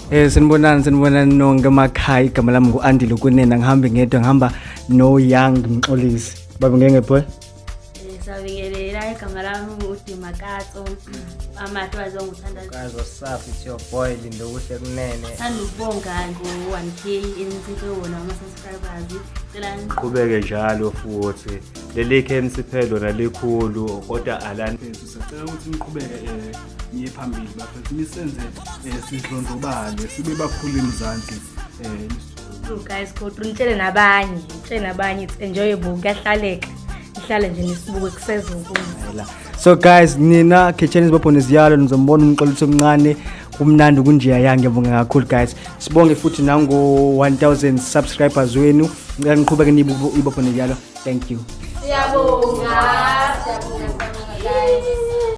Sanibonani, sanibonani nonke emakhaya. Igama lami ngu-Andile Kunene. Ngihambe ngedwa, ngihamba no Young Mxolisi. Babe ngeke boy. Sabingelela, igama lami uDimakatso, amato waziwa nguthanda. Guys, what's up? It's your boy Lindokuhle Kunene. Thanda ukubonga ngo-1K enisiphe wona ama-subscribers. Cela Qhubeke njalo futhi. Leli khe enisiphe lona likhulu kodwa alani. Mfethu, siyacela ukuthi niqhubeke niye phambili bafethu, nisenze sidlondlobale, sibe bakhulu eMzansi. Guys, kodwa nitshele nabanye, nitshele nabanye, it's enjoyable, kuyahlaleka. Nihlale nje nisibuke kusezokuza. So guys, nina khetheni izibopho neziyalo, nizombona uMxolisi omncane, kumnandi kunjeya ya. Ngiyabonga kakhulu guys. Sibonge futhi nango 1000 subscribers wenu. Ngicela niqhubeke nibe ibopho neziyalo. Thank you. Siyabonga.